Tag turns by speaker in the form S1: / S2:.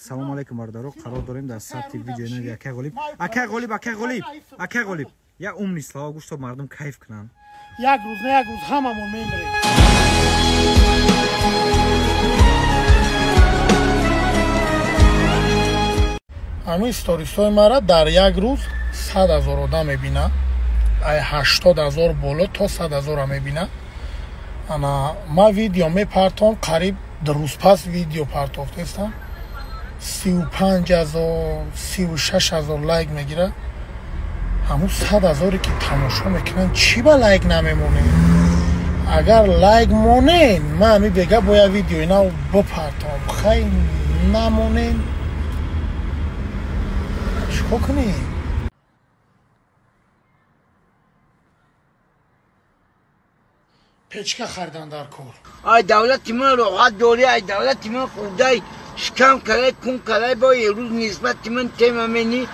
S1: Салому алейкум, бародаро. Қарор дорем дар сабти видеои нави акай Ғолиб. Акай Ғолиб, акай Ғолиб, акай Ғолиб, як умный слова гӯш, то мардум кайф кунанд.
S2: Як рӯз на як рӯз ҳамамон мемирем. Ҳамин сторисҳои мара дар як рӯз 100 000 одам мебинад, ай 80 000 боло то 100 000-а мебинад. Ана ман видео мепартом, қариб 2 рӯз пас видео партофтестам, 35 000, 36 000 лайк мегирад. Ҳамун 100 000-е ки тамошо мекунанд, чӣ ба лайк намемонед? Агар лайк монен, ман ҳами бега бояд видеои нав бипартом. Хай, намонен, чикор кунем? Печка харидан дар кор.
S3: Ай давлати ман роҳат дорӣ, ай давлати ман хурдай, шикам калай, кун калай, бо рӯз нисбати ман тема мени.